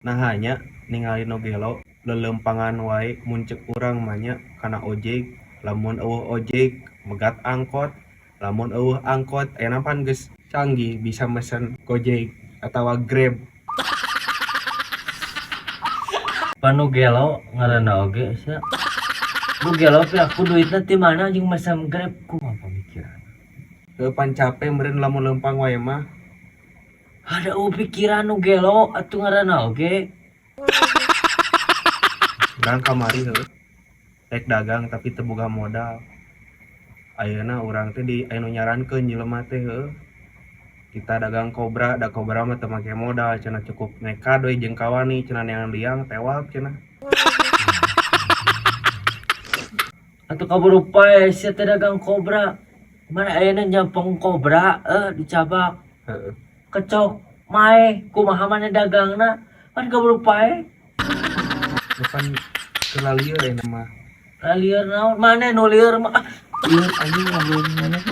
Naha nya ningali nu gelo leuleumpangan wae mun ceuk urang mah nya kana ojek, lamun eueuh ojek megat angkot, lamun eueuh angkot ayeuna pan geus canggih bisa mesen Gojek atawa Grab. Pan nu gelo ngaranna oge sia. Nu gelo piraku duitna ti mana jeung mesen Grab kumaha pamikiranna. Heuh pan cape meureun lamun leumpang wae mah. Ada eueuh pikiran nu gelo atuh ngaranna oge. Urang kamari heuh rek dagang tapi teu boga modal. Ayeuna urang teh di aya nu nyarankeun jelema teh heuh. Kita dagang kobra, da kobra mah teu make modal cenah cukup nekad we jeung kawani cenah neangan liang tewak cenah. Atuh kaburu paeh sia teh dagang kobra. Mana ayeuna nyampeng kobra dicabak. Heeh. Kecok mae kumaha maneh dagangna pan kaburu paeh. Pan keur lalieur ayeuna mah. Lalieur naon maneh nu lieur mah. Lieur anjing ngobrol maneh.